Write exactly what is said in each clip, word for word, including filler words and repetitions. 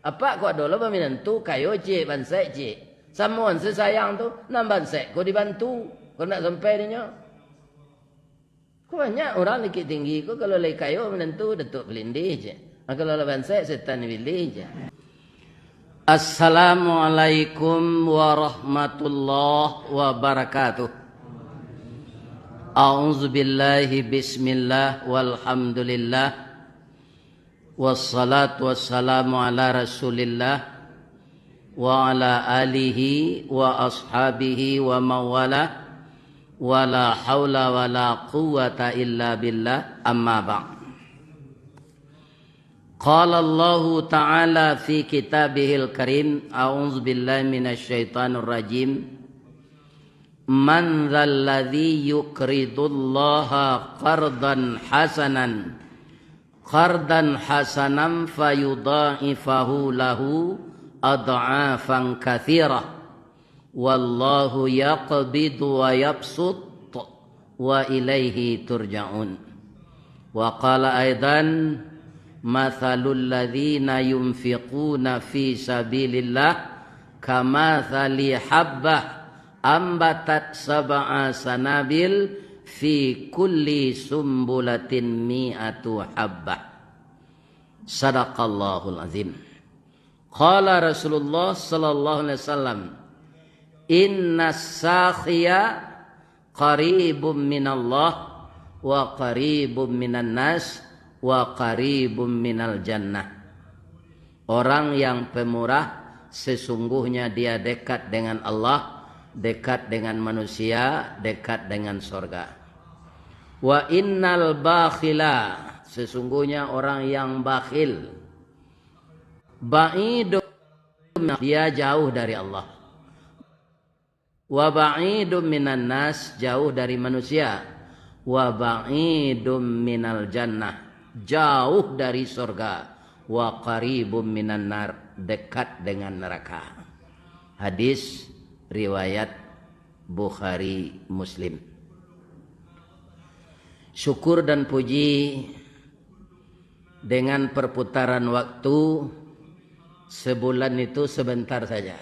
Apak ko ado lo baminantu, kayo ciek, bansaik ciek. Samo se sayang tu, nan bansaik ko dibantu, ko ndak sampai dinyo. Ko banyak urang Bukittinggi ko, kalau lai kayo minantu, Datuak Palindih ciek. Ah, kalau lah bansaik, setan di bilih ciek. Assalamualaikum warahmatullahi wabarakatuh. A'udzubillahi, bismillah, walhamdulillah. Wassalatu wassalamu ala Rasulillah wa ala alihi wa ashabihi wa mawala, wa la haula wa la quwwata illa billah, amma ba'd. Qala Allahu ta'ala fi kitabihil karim, a'udzu billahi minasy syaithanir rajim. Man dzalladzi yuqridullaha qardan hasanan, qardan hasanan fayudha'ifahu lahu adh'afan katsirah. Wallahu yaqbidu wa yabsut wa ilaihi turja'un. Wa qala aidan, mathalul ladzina yunfiquna fi sabilillah kamathali habbah ambatat sab'a sanabil fi kulli sumbulatin mi'atu habbah. Sadaqallahul azim. Qala Rasulullah sallallahu alaihi wasallam, "Innas sakhiya qaribum minallah wa qaribum minan nas wa qaribum minal jannah." Orang yang pemurah, sesungguhnya dia dekat dengan Allah, dekat dengan manusia, dekat dengan sorga. Wa innal bakhila, sesungguhnya orang yang bakhil, ba'idun, dia jauh dari Allah. Wa ba'idun minan nas, jauh dari manusia. Wa ba'idun minal jannah, jauh dari sorga. Wa qaribun minan nar, dekat dengan neraka. Hadis riwayat Bukhari Muslim. Syukur dan puji, dengan perputaran waktu, sebulan itu sebentar saja.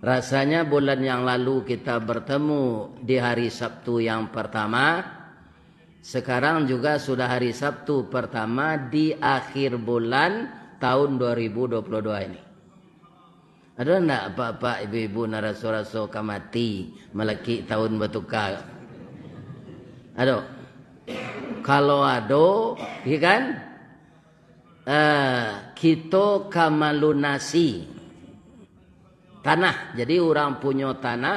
Rasanya bulan yang lalu kita bertemu di hari Sabtu yang pertama, sekarang juga sudah hari Sabtu pertama di akhir bulan tahun dua ribu dua puluh dua ini. Ado ndak apak-apak, ibu-ibu, nan raso-raso ka mati, malakik tahun batuka? Ado? Kalau ado, ya kan? Eh, kito ka malunasi tanah. Jadi, urang punyo tanah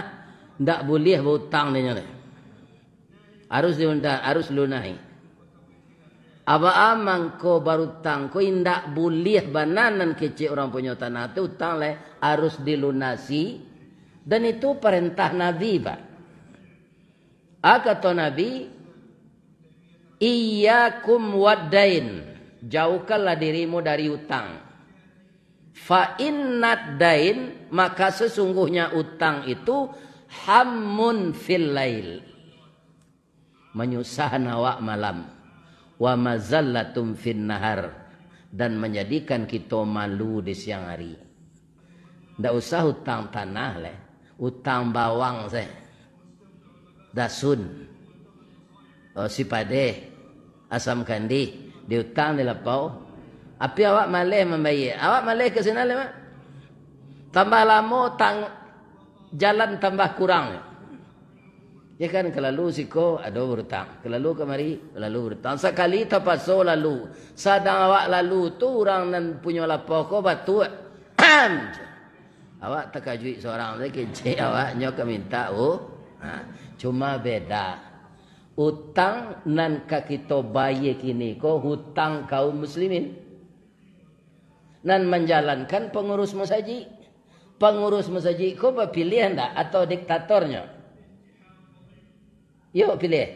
ndak buliah bautang dinyo tu. Harus diunda-, harus lunahi. Abaa mangko barutang ko indak buliah bana, nan kecek urang punyo tanah tu utang lai harus dilunasi, dan itu parentah Nabi, Pak. A, kato Nabi, "Iyyakum waddain, jauhkanlah dirimu dari utang. Fa innad dain, maka sesungguhnya utang itu hammun fil lail." Manyusahan awak malam, wa mazallatum fin nahar, dan manjadikan kito malu di siang hari. Ndak usah utang tanah lai, utang bawang se, dasun, oh, sipadeh, asam kandih, diutang di lapau. Api awak maleh mambayia, awak maleh ka sinan lai, Mak. Tambah lamo tang-, jalan tambah kurang. Ya kan, kalalu siko ado barutang, kalalu kamari, kalalu barutang. Sakali tapaso lalu, sadang awak lalu tu, urang nan punyo lapau ko batuak, "Am!" Awak takajuik surang tu, kecek awak nyo ka mintak, oh. Ha, cuma beda, utang nan ka kito bayia kini ko, hutang kaum muslimin. Nan manjalankan pangurus masajik. Pangurus masajik ko bapiliah ndak atau diktatornyo? Yo, piliah.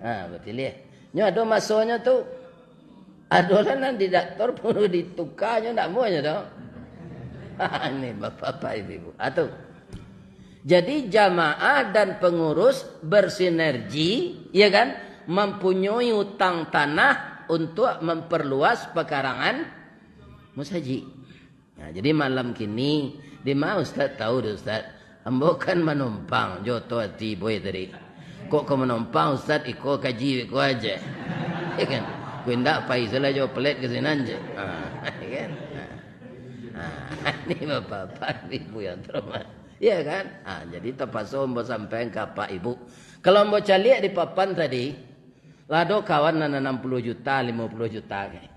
Ha, bapiliah. Nyo ado masonyo tu. Adolah nan diktator, pangurus ditukanyo, ndak amuahnyo tu. Ini bapak-bapak, ibu-ibu. Ha, tu. Jadi, jamaah dan pengurus bersinergi, ya kan, mempunyai utang tanah untuk memperluas pekarangan Musajik. Nah, jadi malam kini, di ma Ustaz tahu deh, Ustaz? Ambo kan manumpang jo oto ati boi tadi. Kok ka manumpang, Ustaz, iko kaji iko aja. Ya kan? Ku indak pai salah jo pelet ka sinan je. Ha, ya kan? Ha. Ha, ini bapak-bapak, ibu yang terhormat. Ya kan? Ha, jadi tapaso ambo sampaikan ka apak ibu. Kalau ambo caliak di papan tadi, lah ado kawan nan anam puluah juta, limo puluah juta, kan.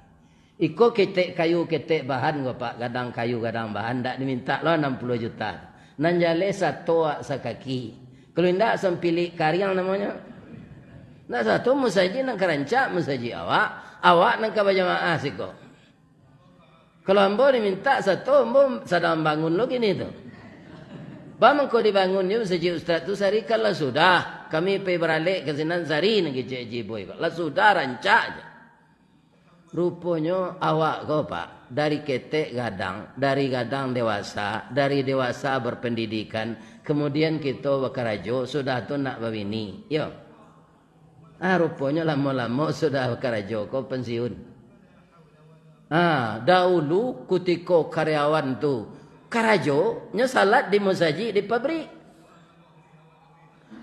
Iko ketek kayu, ketek bahan ko, Pak, gadang kayu, gadang bahan, ndak dimintak lo anam puluah juta. Nan jaleh sato awak sakaki. Kalau indak, sampilik kariang namonyo. Ndak sato musajik nan ka rancak, musajik awak, awak nan ka bajamaah siko. Kalau ambo dimintak sato, ambo sadang bangun lo kini tu. Ba mangko dibangun jo musajik Ustaz tu, sari kan lah sudah. Kami pai baralek ka sinan sari nan kecek Haji Boy ko. Lah sudah, rancak je. Ruponyo awak ko, Pak, dari ketek gadang, dari gadang dewasa, dari dewasa berpendidikan, kemudian kito bakarajo, sudah tu nak babini. Yo. Ah, ruponyo lamo-lamo sudah bakarajo ko pensiun. Ah, dahulu kutiko karyawan tu karajo, nyo salat di musajik, di pabrik.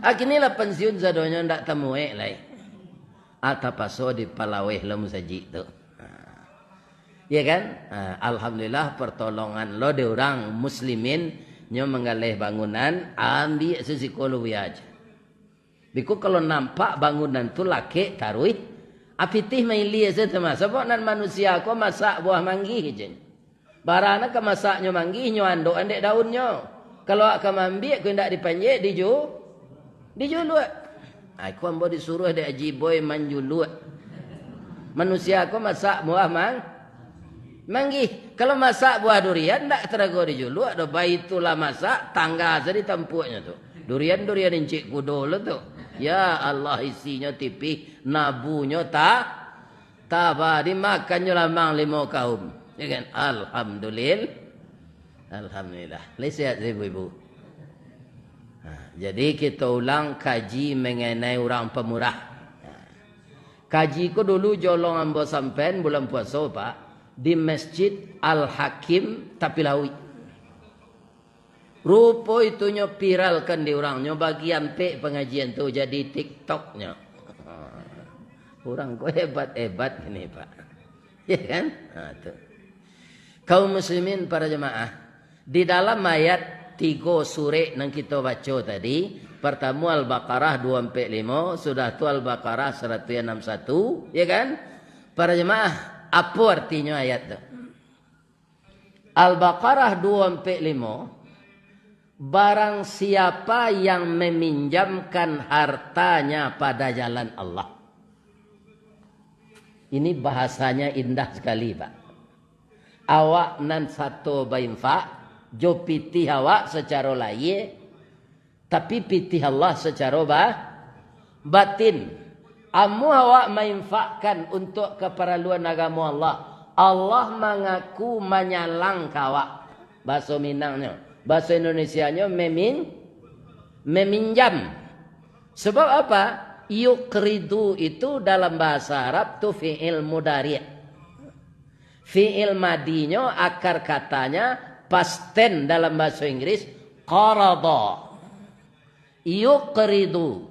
Ah, kini lah pensiun sadonyo, ndak tamuek lai. Ah, tapaso dipalaweh lo musajik tu. Ah. Ya kan? Ah, alhamdulillah, pertolongan lo di urang muslimin, nyo manggaleh bangunan, ambiak sasiko lubuih aja. Biko kalau nampak bangunan tu lakek taruih, apitih mailia sajo tu mah. Sabab nan manusia ko masak buah manggih je. Bara nan ka masaknyo manggih, nyo andok andek daunnyo. Kalau awak ka maambiak ko indak dipanjek, diju-, dijuluak. Ai, ko ambo disuruah dek Haji Boy manjuluak. Manusia ko masak buah mang-, manggih. Kalau masak buah durian, ndak tarago dijuluak doh. Baitulah masak, tangga sajo ditampuaknyo tu. Durian-durian incik kudo lo tu. Ya Allah, isinyo tipih, nabunyo ta-, taba, dimakannyo lamang limo kaum. Ya kan? Alhamdulillah. Alhamdulillah. Lai sehat ibu-ibu? Nah, jadi kito ulang kaji mengenai urang pamurah. Nah, kaji ko dulu jolong ambo sampaian bulan puaso, Pak, di Masjid Al-Hakim Tapilauik. Rupo itunyo viralkan di urang, nyo bagi ampek pangajian tu jadi TikToknyo. Urang ko hebat-hebat ini, Pak. Ya kan? Ha, tu. Kaum muslimin, para jemaah, di dalam ayat tigo surek nan kito baco tadi, partamo Al-Baqarah dua ampek limo, sudah tu Al-Baqarah saratuih anam satu, ya kan? Para jemaah, apo artinyo ayat tu? Al-Baqarah dua ampek limo, barang siapa yang meminjamkan hartanya pada jalan Allah. Ini bahasanya indah sekali, Pak. Awak nan sato bainfak, jo pitih awak sacaro lahia, tapi pitih Allah sacaro ba-, batin. Amuah awak mainfakkan untuak kaparaluan agamo Allah, Allah mangaku manyalang ka awak. Bahaso Minangnyo, bahaso Indonesianyo memin-, meminjam. Sebab apa? Yuqridu itu dalam bahasa Arab tu fi'il mudhari'. Fi'il madinyo, akar katanya, past tense dalam bahaso Inggris, qarada. Yuqridu.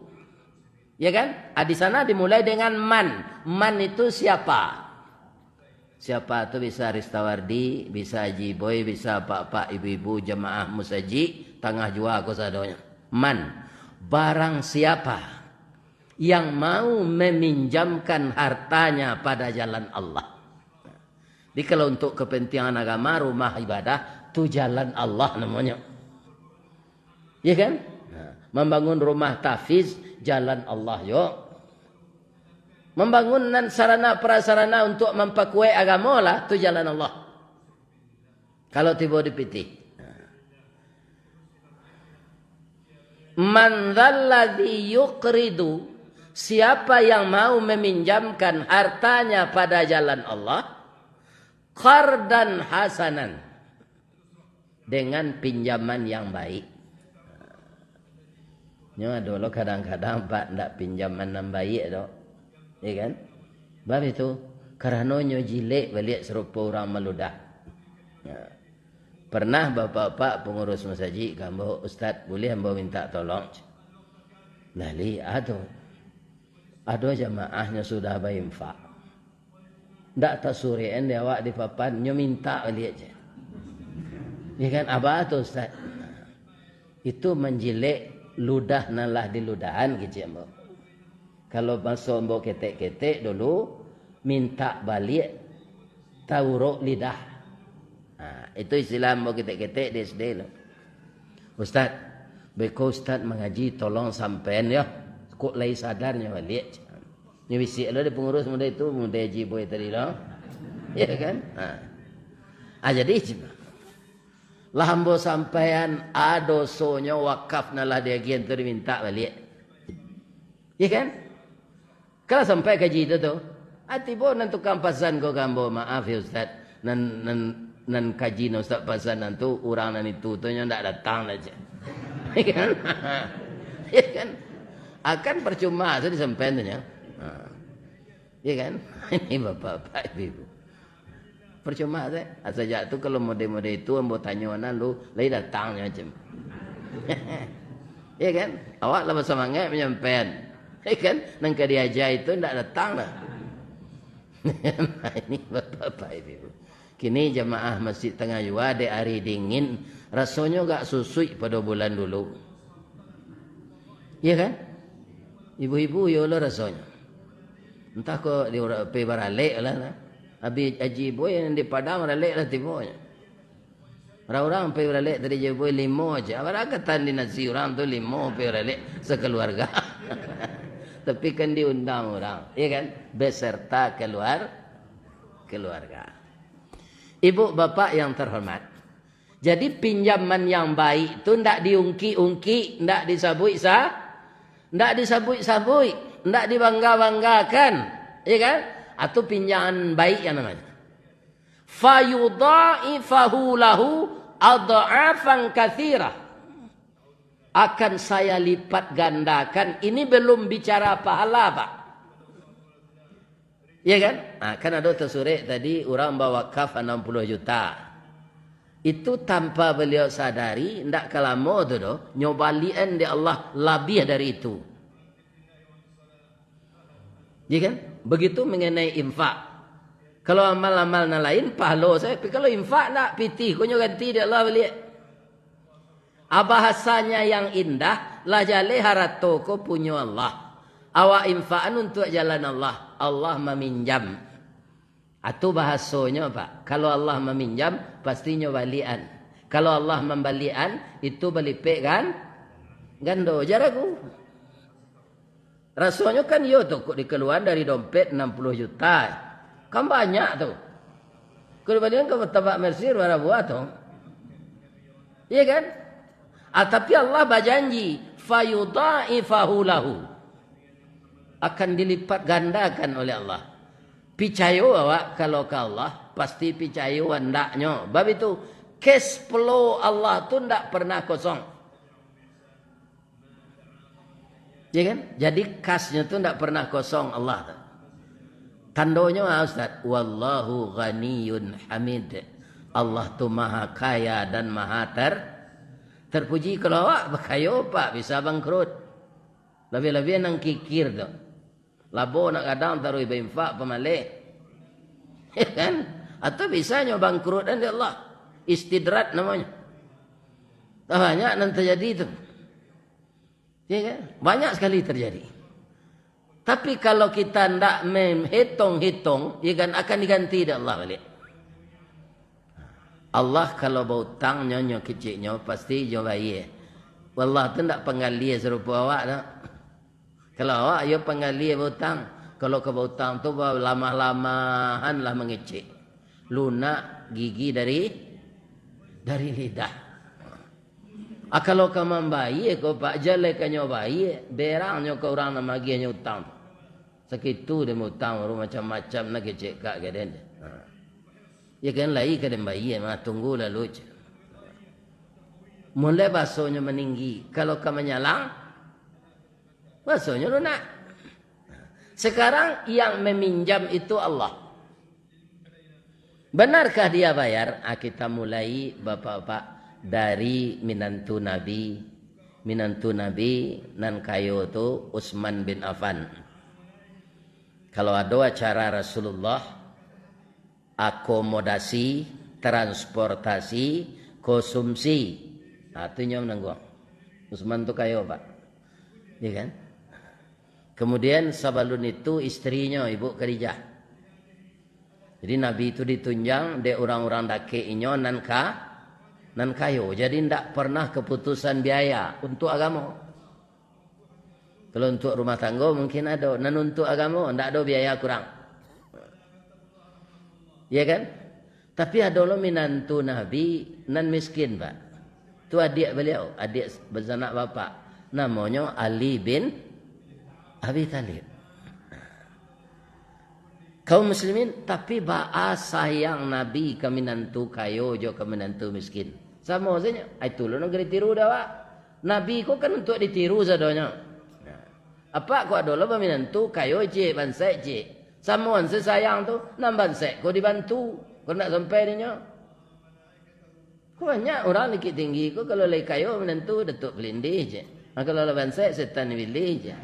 Ya kan? Ah, di sana dimulai dengan man. Man itu siapa? Siapa tu? Bisa Ristawardi, bisa Haji Boy, bisa apak-apak, ibu-ibu, jamaah musajik, tangah jua ko sadonyo. Man. Barang siapa yang mau meminjamkan hartanya pada jalan Allah. Jadi, kalau untuk kepentingan agama, rumah ibadah tu jalan Allah namonyo. Ya kan? Nah, mambangun rumah tahfiz, jalan Allah yo. Mambangun nan sarana prasarana untuk mampakuek agamo lah, tu jalan Allah. Kalau tibo di pitih. Man dzalladzi yuqridu, siapa yang mau meminjamkan hartanya pada jalan Allah, qardan hasanan, dengan pinjaman yang baik. Nyo ado lo kadang-kadang, Pak, ndak pinjaman nan baik tu. Ya kan? Bab itu, karano nyo jilek baliak sarupo urang maludah. Nah, pernah bapak-bapak pangurus masajik ka ambo, "Ustaz, buliah ambo mintak tolong?" Nah, lai, ado. Ado jamaah nyo sudah bainfak. Ndak tasurek an dek awak di papan, nyo mintak baliak se. Ya kan, aba tu, Ustaz? Itu manjilek ludah nan lah diludahan, kecek ambo. Kalau maso ambo ketek-ketek dulu, mintak baliak taurok lidah. Ha, itu istilah ambo ketek-ketek di S D lo. "Ustaz, beko Ustaz mangaji, tolong sampaian yo. Kok lai sadarnyo baliak." Nyo bisiak lo di pangurus muda itu, muda Haji Boy tadi lo. Ya kan? Ha. Ah, jadi, lah ambo sampaian, a dosonyo wakaf nan lah diagiahan tu dimintak baliak. Ya kan? Kalau sampai kaji tu, tu. Ah, tibo nan tukang pasan ko ka ambo, "Maaf ya Ustaz, nan, nan, nan kaji nan Ustaz pasan nan tu, urang nan itu tu nyo ndak datang lah," cek. Ya kan? Ya kan? Akan percuma sajo disampaian tu nyo. Ha. Ya kan? Ini bapak-bapak, ibu-ibu. Percuma sajo. Sajak tu kalau mode-mode itu ambo tanyo nan lu, lai datang nyo macam. Ya kan? Awak lah basamangaik manyampaian. Ya kan? Nan ka diaja itu ndak datang lah. Nah, ini bapak-bapak, ibu-ibu. Kini jamaah Masjid Tangah Jua dek ari dingin, rasonyo agak susuik pado bulan dulu. Iya kan? Ibu-ibu, iyo lo rasonyo. Entah ko di ura-, pai baralek lah, nah. Abih Haji Boy nan di Padang baralek lah tibonyo. Urang-urang pai baralek tadi Haji Boy limo aja. Apo katan di nasi urang tu limo pai baralek sakaluarga. Tapi kan diundang urang, iya kan? Beserta keluar-, keluarga. Ibu bapak yang terhormat, jadi pinjaman yang baik tu ndak diungkik-ungkik, ndak disabuik sa-, ndak disabuik-sabuik, ndak dibangga-banggakan, ya kan? Atau pinjaman baik yang namanya. "Fayudha'ifahu lahu adh'afan katsirah." Akan saya lipat gandakan. Ini belum bicara pahala, Pak. Ya kan? Nah, kan ado tasurek tadi, urang bawakaf anam puluah juta. Itu tanpa beliau sadari, ndak ka lamo tu doh, nyo baliakan dek Allah labiah dari itu. Ya kan? Begitu mengenai infak. Kalau amal-amal nan lain, pahalo sajo. Tapi kalau infak ndak, pitih ko nyo ganti dek Allah baliak. Ah, bahasanya yang indah, lah jaleh harato ko punyo Allah. Awak infakan untuak jalan Allah, Allah maminjam. Atu bahasonyo, Pak, kalau Allah maminjam, pastinyo baliakan. Kalau Allah mambaliakan, itu balipek gan-, gando. Jar aku. Rasonyo kan iyo tu, kok dikaluaan dari dompet anam puluah juta. Kan banyak tu. Kalau dibandingkan ka Martabak Mesir, bara buah tu. Iya kan? Ah, tapi Allah bajanji, "Fayudha'ifahu lahu." Akan dilipat gandakan oleh Allah. Picayo awak kalau ka Allah, pasti picayo andaknyo. Bab itu, cash flow Allah tu ndak pernah kosong. Ya kan? Jadi, kasnyo tu ndak pernah kosong Allah tu. Tandonyo, ah, Ustaz, "Wallahu ghaniyun hamid." Allah tu maha kaya dan maha ter-, terpuji. Kalau awak bakayo, Pak, bisa bangkrut. Labiah-labiah nan kikir tu. Labo nak gadang taruih bainfak pamaleh. Ya kan? Atau bisa nyo bangkrut kan dek Allah. Istidraj namonyo. Banyak nan terjadi tu. Ya kan? Banyak sekali terjadi. Tapi kalau kita ndak menghitung-hitung, ya kan, akan diganti dek Allah balik. Allah kalau bautang nyo, nyo keciknyo, pasti nyo bayie. Allah tu ndak panggalie sarupo awak tu. Kalau awak, iyo panggalie bautang. Kalau ka bautang tu, lamah-lamahan lah mangecek. Lunak gigi dari, dari lidah. Ah, kalau ka mambayie ko, Pak, jaleh ka nyo bayie, berang nyo ka urang nan magiah nyo utang tu. Sakitu dek utang, baru macam-macam nan kecek kak ka den. Ha. Ya kan, lai ka den bayie mah, tunggu lalu, cek. Mulai basonyo maninggi, kalau ka manyalang, basonyo lunak. Sekarang yang meminjam itu Allah. Benarkah dia bayar? Ah, kita mulai, Bapak-bapak, dari minantu Nabi. Minantu Nabi nan kayo tu Utsman bin Affan. Kalau ado acara Rasulullah, akomodasi, transportasi, konsumsi. Ah, tu nyo manangguang. Utsman tu kayo, Pak. Iya kan? Kemudian sabalun itu isterinyo, Ibu Khadijah. Jadi Nabi itu ditunjang dek urang-urang dakek inyo nan ka-, nan kayo. Jadi ndak pernah keputusan biaya untuk agamo. Kalau untuk rumah tanggo mungkin ado, nan untuk agamo ndak ado biaya kurang. Iya kan? Tapi ado lo minantu Nabi nan miskin, Pak. Tu adiak baliau, adiak basanak bapak. Namonyo Ali bin Abi Thalib. Kaum muslimin, tapi baa sayang Nabi ka minantu kayo jo ka minantu miskin. Samo sajo. Ai, tu lo nan ka ditiru dek awak. Nabi ko kan untuak ditiru sadonyo. Nah, apak ko ado lo baminantu kayo ciek, bansaik ciek. Samo an se sayang tu, nan bansaik ko dibantu. Ko ndak sampai dinyo. Ko banyak urang Bukittinggi ko, kalau lai kayo minantu Datuak Palindih je. Nah, kalau lah bansaik, setan di bilik je.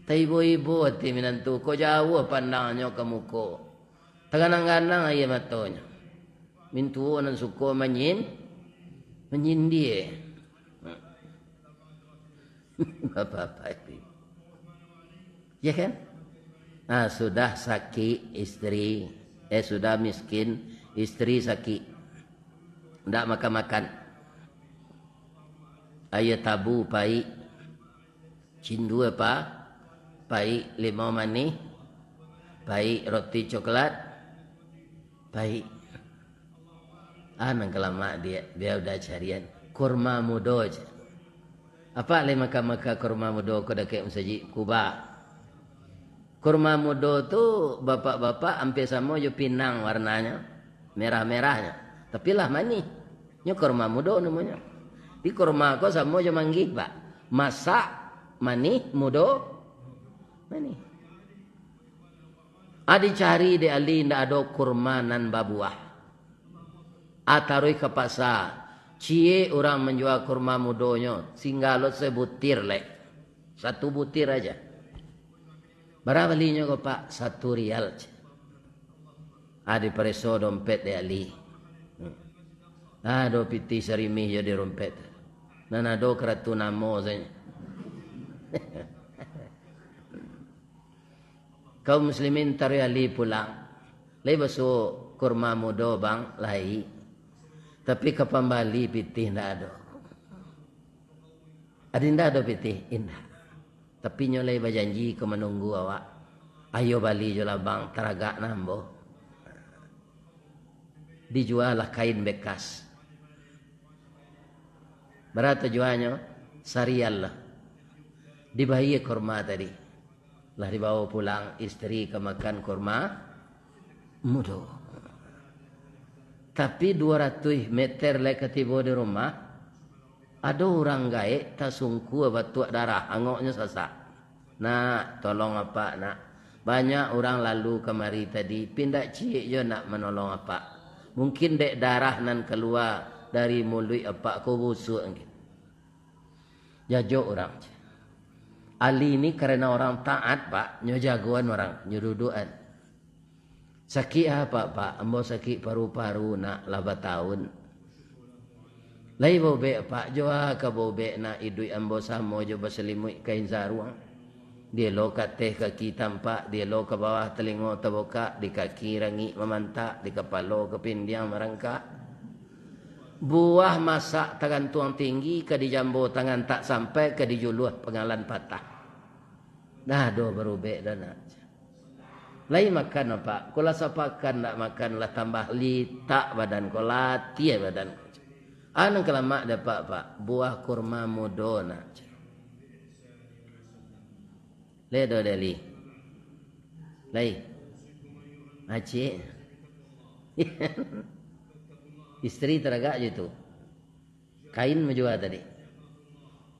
Taibo-ibo ati minantu ko, jauah pandangnyo ka muko. Taganang-ganang aia matonyo. Mintuo nan suko manyin-, manyindia. Bapak-bapak itu. Ya kan? Nah, sudah sakik istri, eh, sudah miskin, istri sakik. Ndak makan-makan. Aia tabu paik, cindua pa-, paik, limau manih paik, roti coklat paik. Ah, nan ka lamak diak, bia udah carian. Kurma mudo je. Apak lai makan-makan kurma mudo ko dakek masajik Kuba? Kurma mudo tu, bapak-bapak, ampia samo jo pinang warnanyo. Merah-merahnyo. Tapi lah manih. Nyo kurma mudo namonyo. Di kurma ko samo jo manggih, Pak. Masak, manih, mudo, manih. Ah, dicari dek Ali, ndak ado kurma nan babuah. Ah, taruih ka pasa. Ciek urang manjua kurma mudonyo, singgalo sabutir lai. Satu butir aja. Bara balinyo ko, Pak? Satu rial. Ah, dipareso dompet dek Ali. Hmm. Ado pitih sarimih jo di dompet. Nan ado karatu namo sajo. Kaum muslimin, taruih Ali pulang. Lai basuo kurma mudo, Bang? Lai. Tapi ka pambali pitih ndak ado. Adi ndak ado pitih? Indak. Tapi nyo lai bajanji ka manunggu awak. Ayo bali jo lah, Bang, taragak nah ambo. Dijua lah kain bekas. Bara tajuanyo? Sarial lah. Dibayia kurma tadi. Lah dibawo pulang istri ka makan kurma mudo. Tapi duo ratuih meter lai ka tibo di rumah, ado urang gaek tasungkua batuak darah, angoknyo sasak. Nak, tolong apak, nak. Banyak urang lalu kamari tadi, pindak ciek jo nak manolong apak. Mungkin dek darah nan kalua dari muluik apak ko busuak, angin. Jajok urang. Ali ni karano urang taat, Pak, nyo jagoan urang, nyo dudukan. Sakik apak, Pak? Ambo sakik paru-paru, nak, lah batahun. Lai baubek, Pak? Jo a ka baubek, nak, iduik ambo samo jo basalimuik kain saruang. Dielo ka ateh kaki tampak, dielo ka bawah talingo tabukak, di kaki rangik mamantak, di kapalo kapindiang marangkak. Buah masak tagantuang tinggi, ka dijambo tangan tak sampai, ka dijuluah pangalan patah. Dah do barubek dah, nak. Lai makan apak? Ko lah sapakan ndak makan, lah tambah litak badan ko, latiah badan ko. A nan ka lamak dek apak, Pak? Buah kurma mudo, nak. Lai do, Dali? Lai. Acik. Istri taragak jo tu. Kain manjua tadi.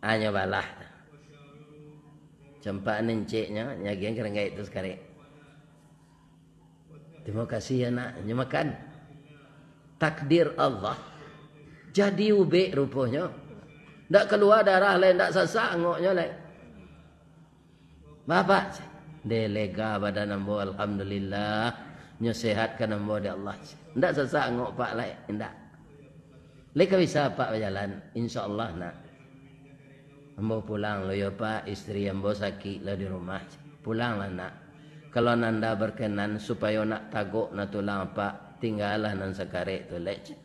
A nyo balah. Sempat nenceknyo, nyagian kerenggaik tu sakarek. "Terima kasih ya nak," nyo makan. Takdir Allah. Jadi ubek ruponyo. Ndak kalua darah lai, ndak sasak angoknyo lai. "Bapak, deh lega badan ambo, alhamdulillah. Nyo sehatkan ambo dek Allah. Ndak sasak angok Pak lai, ndak." "Lai ka bisa Pak bajalan?" "Insya Allah nak." "Ambo pulang lo yo Pak, isteri ambo sakik lo di rumah." "Pulanglah nak. Kalau nanda berkenan supayo nak tagok na tulang Pak, tinggalah nan sakarek tu lek."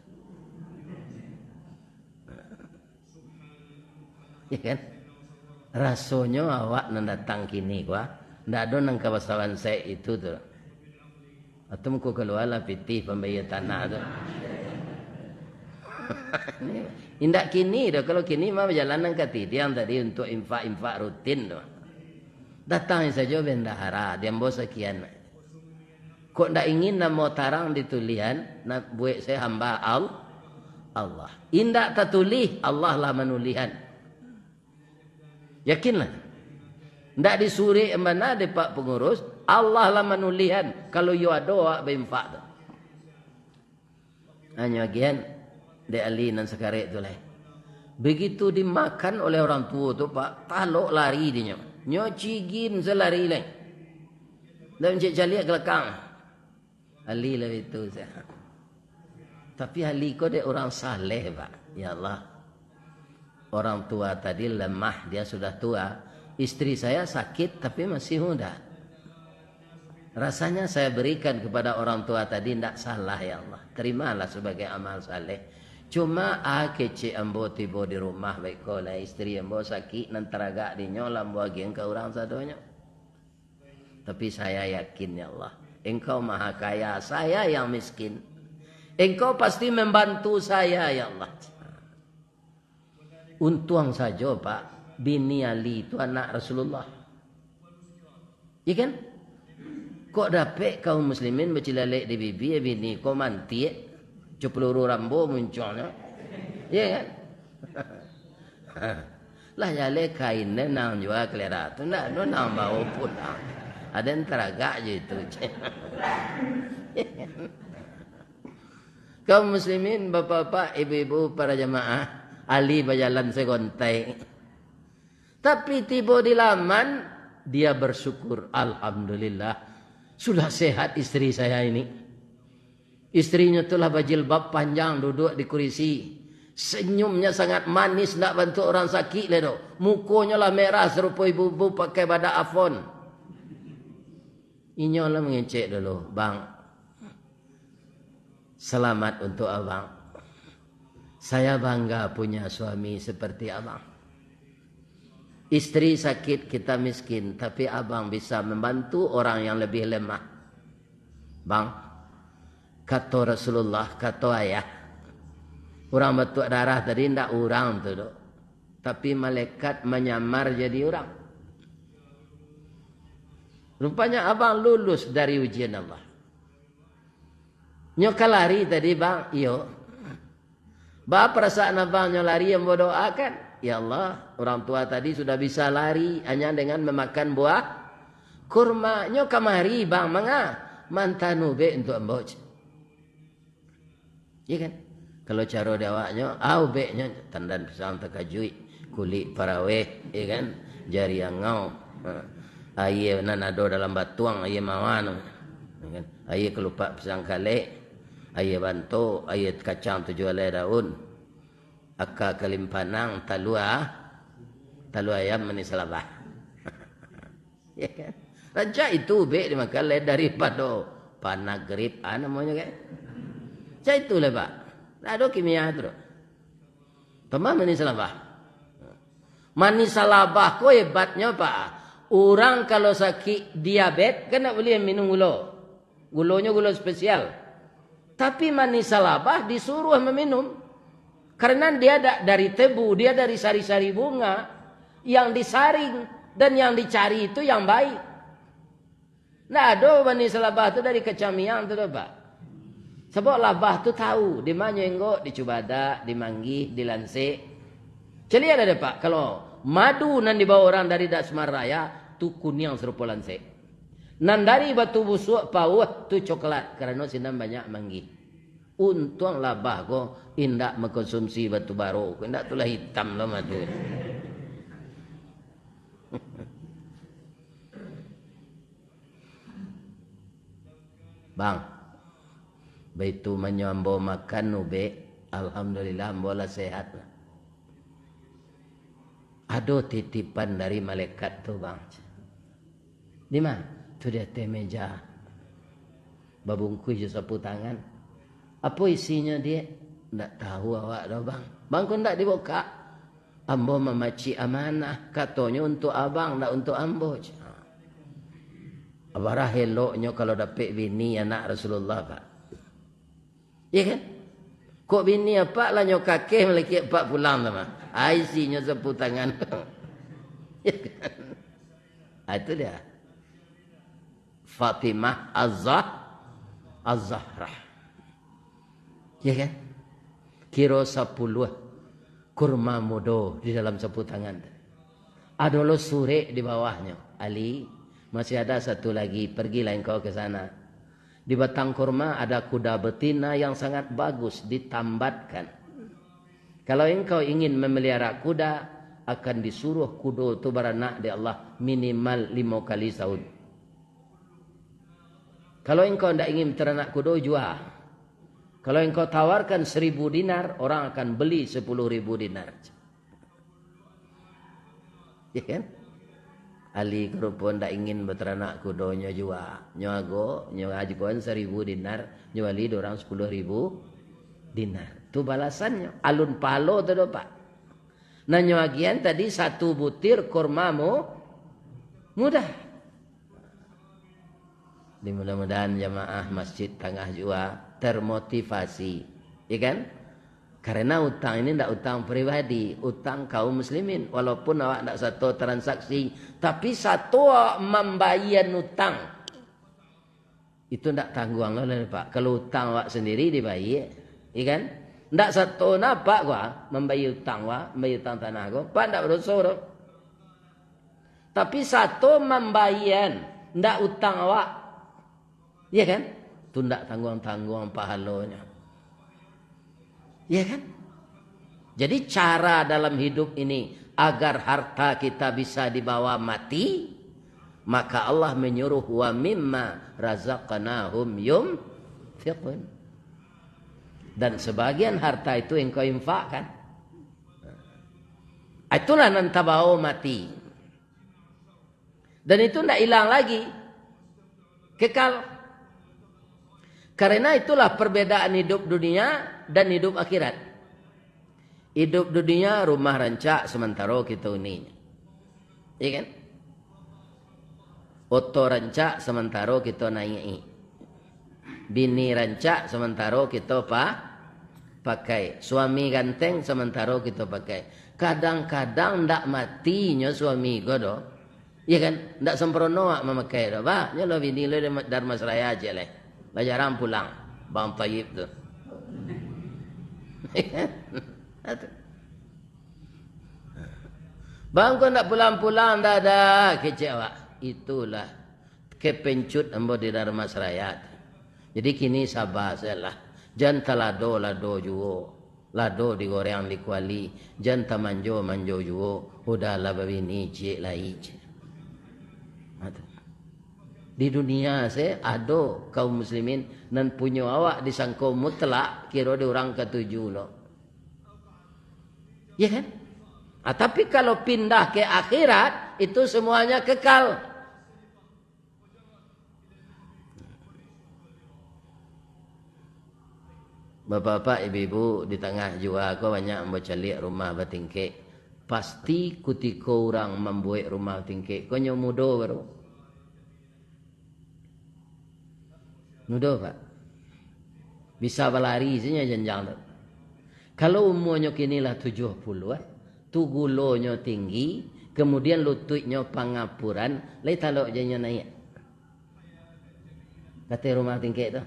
Ya kan? Rasonyo awak nan datang kini ko, ah, ndak ado nan ka basawan saik itu tu. Atau muko kalualah pitih pambayia tanah tu. Indak kini doh. Kalau kini mah bajalan nan ka tidiang tadi untuk infak-infak rutin tu. Datang sajo bendahara, diambo sakian. Kok ndak ingin namo tarang di tulihan, nak buek se hamba Al-, Allah. Indak tatulih, Allah lah manulihan. Yakinlah. Ndak disuruik bana dek pak pangurus, Allah lah manulihan, kalau iyo ado awak bainfak tu. Hanyo agian dek Ali nan sakarek tu lai. Begitu dimakan oleh orang tuo tu, Pak, talok lari dinyo. Nyo cigin se lari lai. Ndak mancek caliak ka balakang. Ali lah itu se. Tapi Ali ko dek urang saleh, Pak. Ya Allah. Orang tua tadi lemah, dia sudah tua. Istri saya sakit, tapi masih muda. Rasanya saya berikan kepada orang tua tadi ndak salah, ya Allah. Terimalah sebagai amal saleh. Cuma, ah, kecek ambo tibo di rumah baiko lah, istri ambo sakik nan taragak dinyo lah ambo agian ka urang sadonyo. Tapi saya yakin, ya Allah, Engkau Maha Kaya, saya yang miskin. Engkau pasti membantu saya, ya Allah. Untuang sajo, Pak, bini Ali tu anak Rasulullah. Iya kan? Kok dapek kaum muslimin bacilalek di bibia, bini ko mantiak, jo peluru Rambo muncuangnyo. Iya kan? Lah jaleh kain nan jua kalera tu, ndak ado nan bao pulang. Ado nan taragak jo itu. Kaum muslimin, bapak-bapak, ibu-ibu, para jamaah, Ali bajalan sagontai. Tapi tibo di laman, dia bersyukur, "Alhamdulillah, sudah sehat istri saya ini." Istrinyo tu lah bajilbab panjang, duduak di kurisi. Senyumnya sangat manis, ndak bantuak urang sakik lai doh. Mukonyo lah merah sarupo ibu-ibu pakai badak Avon. Inyo lah mangecek dulu, "Bang, selamat untuk abang. Saya bangga punya suami seperti abang. Istri sakit, kita miskin, tapi abang bisa membantu orang yang lebih lemah." "Bang," kato Rasulullah, kato ayah, "urang batuak darah tadi ndak urang tu doh, tapi malaikat manyamar jadi urang." Rupanya abang lulus dari ujian Allah. Nyo ka lari tadi, Bang? Iyo. Ba parasaan abang nyo lari, ambo doakan, "Ya Allah, urang tua tadi sudah bisa lari hanya dengan mamakan buah kurma. Nyo kamari, Bang, manga? Mantan ubek untuak ambo." Iya kan? Kalau caro di awaknyo, ah, ubeknyo tandan pisang takajuik, kulik paraweh, iya kan? Jari angau. Ha. Aia nan ado dalam batuang, aia mawa tu. Iya kan? Aia kalupak pisang kalek, aia banto, aia kacang tujuah alai daun, aka kalimpanang, talua, talua ayam manih salabah. Ya kan? Rancak itu ubek dimakan lain daripado panagrip, ah, namonyo kan. Rancak itu lah, Pak. Ndak ado kimia tu doh. Tambah manih salabah. Manih salabah ko hebatnyo, Pak. Urang kalau sakik diabet, kan ndak buliah minum gulo. Gulonyo gulo spesial. Tapi manih salabah disuruah maminum. Karena dia da-, dari tebu, dia dari sari-sari bunga yang disaring dan yang dicari itu yang baik. Ndak ado manih salabah tu dari kacang miang tu doh, Pak. Sabab labah tu tahu di ma nyo enggok, di cubadak, di manggih, di lansek. Caliak lah deh, Pak, kalau madu nan dibawa urang dari Dasmar Raya, Tu kuniang sarupo lansek. Nan dari batu busuak pauah tu coklat, karano sinan banyak manggih. Untuang labah ko indak mangkonsumsi batu baro ko, indak tu lah itam lah mah tu. Bang, baitu manyo ambo makan ubek, alhamdulillah ambo lah sehat lah. Ado titipan dari malaikat tu, Bang. Di ma? Tu di ateh meja. Babungkuih jo sapu tangan. Apo isinyo, Diak? Ndak tahu awak doh, Bang. Bang, kok ndak dibukak? Ambo mamacik amanah, katonyo untuak abang, ndak untuak ambo. Abarah eloknyo kalau dapek bini anak Rasulullah, Pak. Iya kan? Kok bini apak lah nyo kakeh malakik apak pulang tu mah. Ai, isinyo sapu tangan. Iya kan? Ah, itu dia. Fatimah Az-Zah-, Az-Zahra. Iya kan? Kiro sapuluah kurma mudo di dalam sapu tangan tu. Ado lo surek di bawahnyo. Ali, masih ada satu lagi, pergilah engkau ke sana. Di batang kurma ada kuda betina yang sangat bagus, ditambatkan. Kalau engkau ingin memelihara kuda, akan disuruh kudo tu baranak di Allah minimal limo kali saun. Kalau engkau ndak ingin taranak kudo, jua. Kalau engkau tawarkan seribu dinar, orang akan beli sepuluh ribu dinar. Ya kan? Ali ko rupo ndak ingin bataranak kudonyo jua. Nyo ago, nyo agoan saribu dinar, nyo bali dek urang sapuluah ribu dinar. Tu balasannyo. Alun pahalo tu doh, Pak. Nah, nyo agian tadi satu butir kurma mu-, mudah. Jadi, mudah-mudahan jamaah Masjid Tangah jua termotivasi, ya kan? Karena utang ini ndak utang pribadi, utang kaum muslimin. Walaupun awak ndak sato transaksi, tapi sato awak mambayia utang, itu ndak tangguang lah, Pak. Kalau utang awak sendiri dibayia, ya kan? Ndak sato nah, Pak, gua mambayia utang, gua mambayia utang tanah gua, Pak, ndak badoso doh. Tapi sato mambayia, ndak utang awak. Iya kan? Tu ndak tangguang-tangguang pahalonyo. Iya kan? Jadi, cara dalam hidup ini, agar harta kita bisa dibawa mati, maka Allah menyuruh, "Wa mimma razaqnahum yunfiqun." Dan sebagian harta itu engkau infakkan. Itulah nan tabao mati. Dan itu ndak ilang lagi. Kekal. Karena itulah perbedaan hidup dunia dan hidup akhirat. Hidup dunia, rumah rancak sementaro kito uninyo. Iya kan? Oto rancak sementaro kito naik-i. Bini rancak sementaro kito pa-, pakai. Suami ganteng sementaro kito pakai. Kadang-kadang ndak matinyo suami ko doh. Iya kan? Ndak sempurno awak mamakai doh. Bah, nyo lo bini lo dari Dharmasraya ciek lai. Lah jarang pulang. Bang Taib tu. Bang, ko ndak pulang-pulang, ndak ada, kecek awak. Itulah kepencut ambo di Dharmasraya. Jadi kini saba sajolah. Jan talado-lado juo. Lado digoreng di kuali. Jan tamanjo-manjo juo. Udahlah babini ciek lai, cek. Ha, tu. Di dunia se ado kaum muslimin nan punyo awak disangko mutlak, kiro di urang katuju lo. Ya kan? Ah, tapi kalau pindah ke akhirat, itu semuanya kekal. Bapak-bapak, ibu-ibu, di tangah jua ko banyak ambo caliak rumah batingkek. Pasti kutiko urang mambuek rumah tingkek ko nyo mudo baru. Mudo, Pak. Bisa balari sajo janjang tu. Kalau umuanyo kini lah tujuah puluah, tu gulonyo tinggi, kemudian lutuiknyo pangapuran, lai talok janyo naiak. Katai rumah tingkek tu.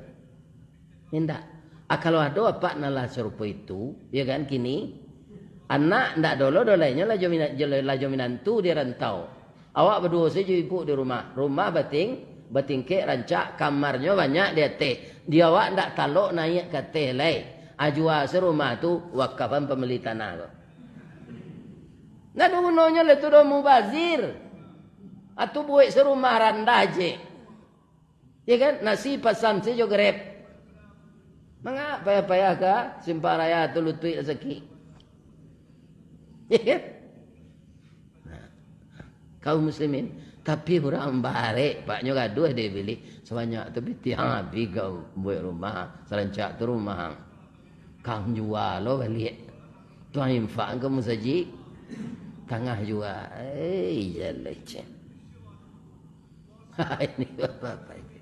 Indak. Ah, kalau ado apak nan lah sarupo itu, ya kan, kini, anak ndak dolo dolainyo lah jo mina-, jo, lah jo minantu di rantau. Awak baduo sajo ibu di rumah. Rumah bating-, batingkek rancak, kamarnyo banyak di ateh. Di awak ndak talok naiak ka ateh lai. Ajua se rumah tu, wakafan pambali tanah ko. Ndak ado gunonyo lai tu doh, mubazir. Atu buek se rumah randah je. Ya kan? Nasi pasan sajo Grab. Manga payah-payah ka Simpang Raya tu lutuik lah sakik. Ya kan? Nah, kaum muslimin, tapi urang barek, Pak, nyo gaduah dek bini, sabanyak tu pitih abih kau buek rumah, sarancak tu rumah. Kang jua lo baliak. Tuang infak ka musajik, tangah jua. Eh, iyalah, cek. Ini bapak-bapak ini.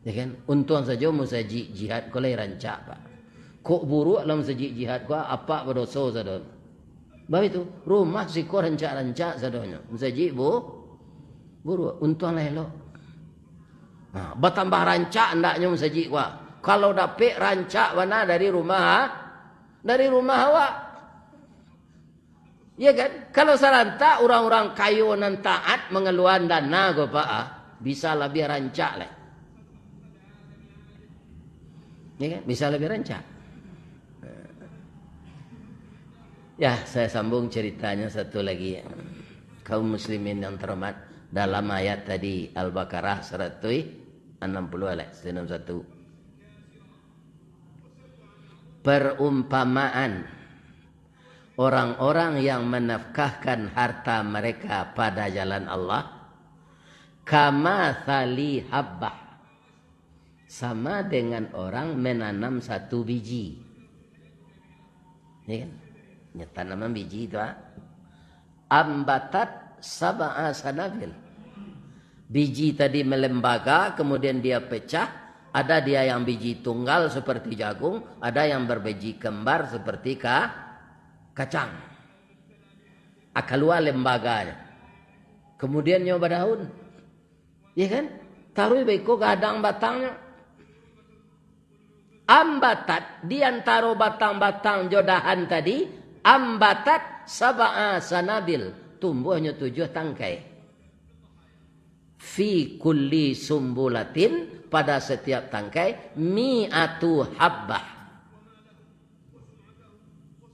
Ya kan? Untuang sajo musajik jihad ko lai rancak, Pak. Kok buruak lah musajik jihad ko, apak badoso sado. Baitu, rumah siko rancak-rancak sadonyo. Musajik bu-, buruak, untuang lah elok. Nah, batambah rancak andaknyo musajik ko. Kalau dapek rancak bana dari rumah, dari rumah awak. Ya kan? Kalau sarantak urang-urang kayo nan taat mangaluan dana ko, Pak, ah, bisa labiah rancak lai. Ya kan? Bisa labiah rancak. Ya, saya sambung ceritanya satu lagi. Kaum muslimin yang terhormat, dalam ayat tadi, Al-Baqarah saratuih anam puluah lah, saratuih anam satu. Perumpamaan orang-orang yang menafkahkan harta mereka pada jalan Allah, kamatsali habbah, sama dengan orang menanam satu biji. Ya kan? Ya, tanaman biji tu, ah. Ambatat sab'a sanabil. Biji tadi melembaga, kemudian dia pecah. Ada dia yang biji tunggal seperti jagung, ada yang berbiji kembar seperti ka-, kacang. Ah, kalua lembaganya. Kemudian nyo badaun. Ya kan? Taruih baiko gadang batangnyo. Ambatat, di antaro batang-batang jo dahan tadi, ambatat sab'a sanabil, tumbuahnyo tujuah tangkai. Fi kulli sumbulatin, pada setiap tangkai, mi'atu habbah.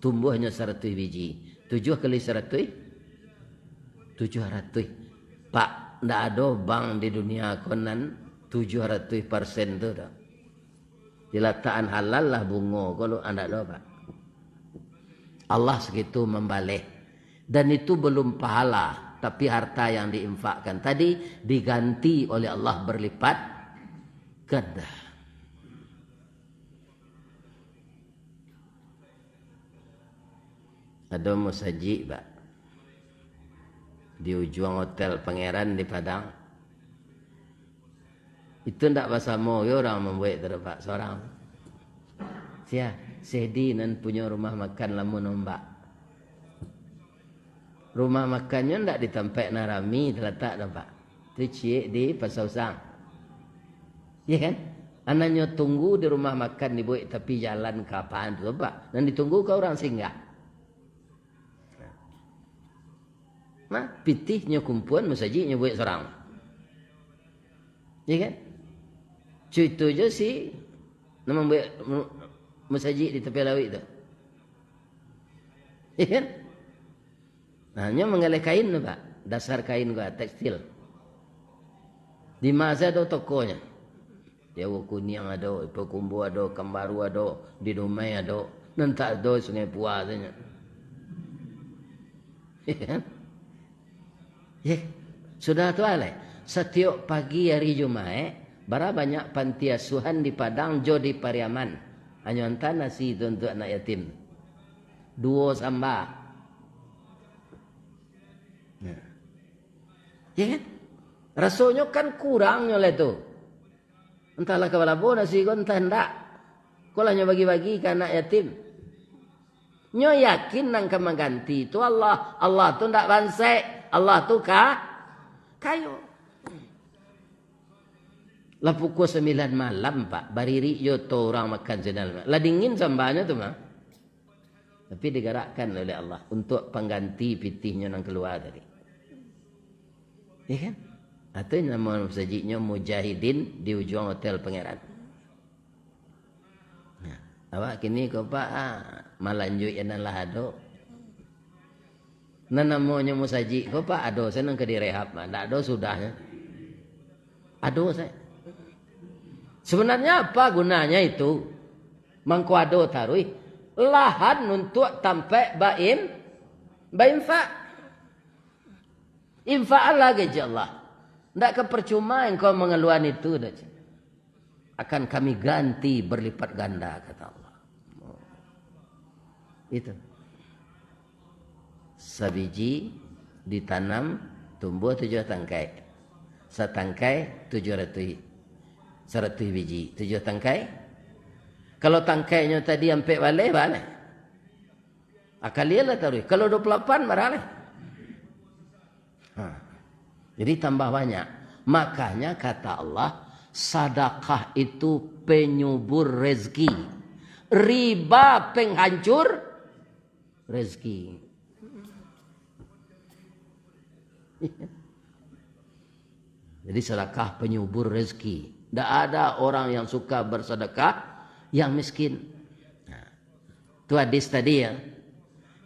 Tumbuahnyo saratuih biji. Tujuah kali saratuih? Tujuah ratuih. Pak, ndak ado bank di dunia ko nan tujuah ratuih persen tu doh. Dilatakan halal lah bungo ko lu, ndak ado, Pak. Allah sagitu mambaleh. Dan itu belum pahala, tapi harta yang diinfakkan tadi diganti oleh Allah berlipat ganda. Ado musajik, Pak, di ujuang Hotel Pangeran di Padang. Itu ndak basamo yo urang mambuek tu, Pak, sorang. Sia, Sehdi nan punyo rumah makan Lamun Ombak. Rumah makannyo ndak di tampek nan rami talatak doh, Pak. Tu ciek di Pasar Usang. Iya kan? Anaknyo tunggu di rumah makan dibuek tapi jalan ka apaan tu, Pak? Nan ditunggu ka urang singgah. Nah, pitihnyo kumpuan, musajiknyo buek sorang. Iya kan? Cuito jo si, nan mambuek mu-, musajik di tapi lauik tu. Iya kan? Nah, nyo manggaleh kain tu, Pak. Dasar kain ko, tekstil. Di ma se ado tokonyo? Di Awok Kuniang ado, di Pakumbuah ado, Kambaru ado, di Dumai ado. Nan tak ado Sungai Pua tu nyo. Ya kan? Ya. Sudah tu alai, satiok pagi hari Jumaik, bara banyak panti asuhan di Padang jo di Pariaman. Hanyo anta nasi tu untuak anak yatim. Duo samba. Nah. Ya kan? Rasonyo kan kurangnyo lah tu. Antahlah ka balabo nasi ko, antah ndak. Ko lah nyo bagi-bagi ka anak yatim. Nyo yakin nan ka mangganti tu Allah. Allah tu ndak bansaik. Allah tu ka-, kayo. Lah pukua sambilan malam, Pak. Baririk jo to urang makan sinan. Lah dingin sambanyo tu mah. Tapi digarakkan oleh Allah untuak pangganti pitihnyo nan kalua tadi. Iya kan? Atau namo masajiknyo Mujahidin di ujuang Hotel Pangeran. Nah, awak kini ko, Pak, ah, malanjuik nan lah ado. Nan namonyo masajik ko, Pak, ado sajo nan ka direhab, mah. Ndak ado sudahnyo. Ado sajo. Sebenarnya apa gunanya itu? Mangko ado taruih lahan untuak tampaik bain-, bainfak. Infaklah gaji Allah. Ndak ka percuma engkau mangaluan itu, dah. Akan Kami ganti berlipat ganda, kata Allah. Itu. Sabiji ditanam, tumbuah tujuah tangkai. Satangkai tujuah ratuih. Saratuih biji, tujuah tangkai. Kalau tangkainyo tadi ampek baleh, baleh. Akalianlah taruih. Kalau dua puluh lapan, marah lah. Ha. Jadi tambah banyak. Makanya kata Allah, sadakah itu penyubur rezeki. Riba penghancur rezeki. Jadi sedekah penyubur rezeki. Ndak ada orang yang suka bersedekah yang miskin. Nah, itu hadis tadi ya.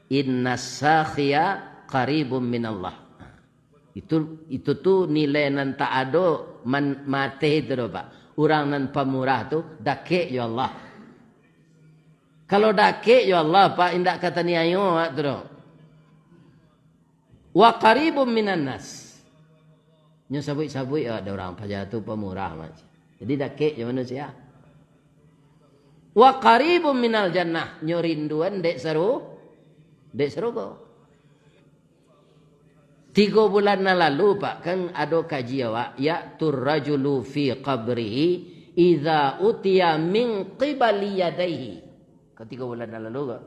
Innas sakhia qaribum minallah. Nah, itu, itu tu nilai nan tak ado man-, mateh itu doh, Pak. Urang nan pamurah tu dakek jo Allah. Kalau dakek jo Allah, Pak, indak ka taniayo awak tu doh. Wa qaribum minan nas. Nyo sabuik-sabuik awak dek urang, paja tu pamurah, Mak. Jadi dakek jo manusia. Wa qaribum minal jannah, nyo rinduan dek saru-, dek sarugo. Tigo bulan nan lalu, Pak, kan ado kaji awak, ya'tur rajulu fi qabrihi idza utiya min qibali yadaihi. Kan tigo bulan nan lalu, Pak.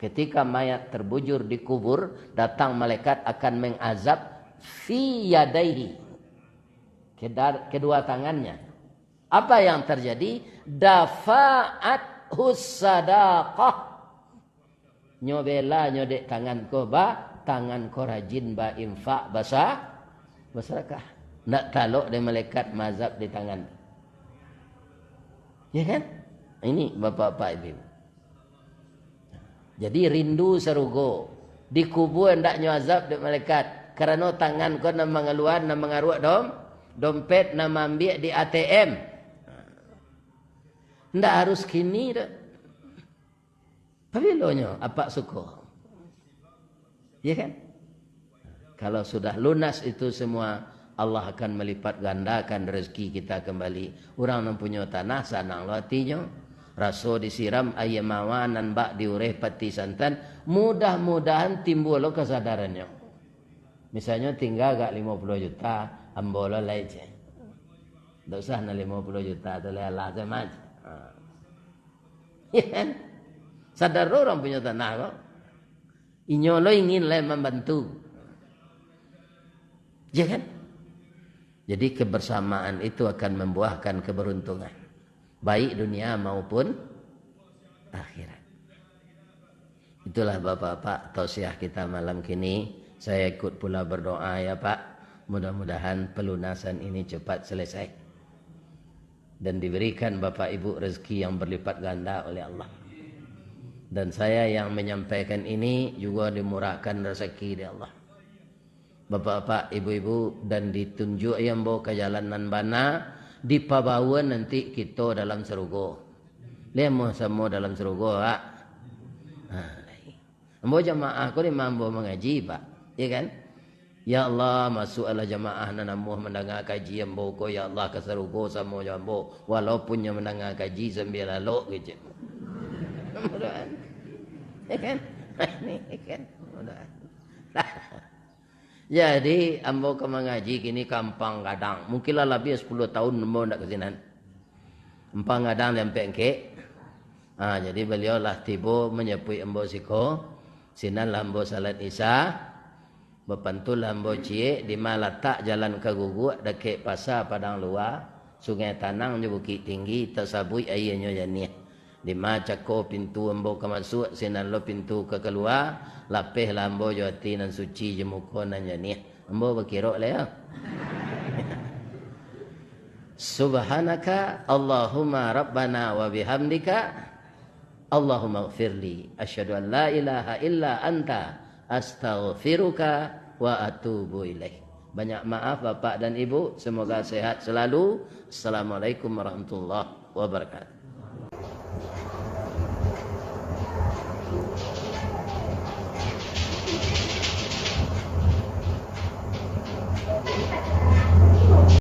Ketika mayat terbujur di kubur, datang malaikat akan mengazab fi yadaihi. Kedar-, kedua tangannya. Apa yang terjadi? Dafa'at hus sadaqah. Nyo bela nyo dek tangan ko ba, tangan ko rajin ba infak basa-, basadakah. Ndak talok dek malaikat maazab di tangan. Ya kan? Ini bapak-bapak ibu. Jadi rindu sarugo. Di kubua ndak nyo azab dek malaikat. Karano tangan ko nan mangaluan, nan mangaruak dom-, dompet, nan maambiak di A T M. Ndak harus kini doh. Pabilonyo apak suko. Ya kan? Kalau sudah lunas itu semua, Allah akan melipat gandakan rezeki kita kembali. Urang nan punyo tanah, sanang lo atinyo. Raso disiram aia mawar nan bak diureh pati santan, mudah-mudahan timbua lo kasadarannyo. Misalnyo tingga agak limo puluah juta, ambo lo lai, ceh. Ndak usah nan limo puluah juta tu lai, alah tu, Mat. Ha. Ya kan? Sadar lo urang punyo tanah ko. Inyo lo ingin lai mambantu. Ya kan? Jadi kebersamaan itu akan membuahkan keberuntungan. Baik dunia maupun akhirat. Itulah bapak-bapak tausiah kita malam kini. Saya ikut pula berdoa ya Pak. Mudah-mudahan pelunasan ini cepat selesai. Dan diberikan Bapak Ibu rezeki yang berlipat ganda oleh Allah. Dan saya yang menyampaikan ini juga dimurahkan rezeki oleh Allah. Bapak-bapak, ibu-ibu, dan ditunjuak ambo ka jalan nan bana, dipabawa nanti kito dalam sarugo. Lai amuah samo dalam sarugo, Pak? Ha, lai. Ambo jamaah ko di ma ambo mangaji, Pak. Ya kan? Ya Allah, masuaklah jamaah nan amuah mandanga kaji ambo ko, ya Allah, ka sarugo samo jo ambo, walaupun nyo mandanga kaji sambia lalok, kecek. Mudah-mudahan. Ya kan? Ini, ya kan? Mudah-mudahan. Jadi, ambo ka mangaji kini ka Ampang Gadang. Mungkin lah labiah sapuluah tahun ambo ndak ka sinan. Ampang Gadang di Ampek Angkek. Ha, jadi baliau lah tibo manjapuik ambo siko. Sinan lah ambo salat Isya. Bapantun lah ambo ciek, di ma latak jalan ka Guguak, dakek pasa Padang Lua, Sungai Tanang jo Bukik Tinggi, tasabuik aianyo janiah. Di ma cako pintu ambo ka masuak, sinan lo pintu ka kalua, lapehlah ambo jo ati nan suci, jo muko nan janiah. Ambo bakirok lah ya. Subhanaka Allahumma Rabbana wa bihamdika, Allahumma gfirli, asyhadu an la ilaha illa anta, astaghfiruka wa atubu ilaik. Banyak maaf Bapak dan Ibu, semoga sehat selalu. Assalamualaikum warahmatullahi wabarakatuh.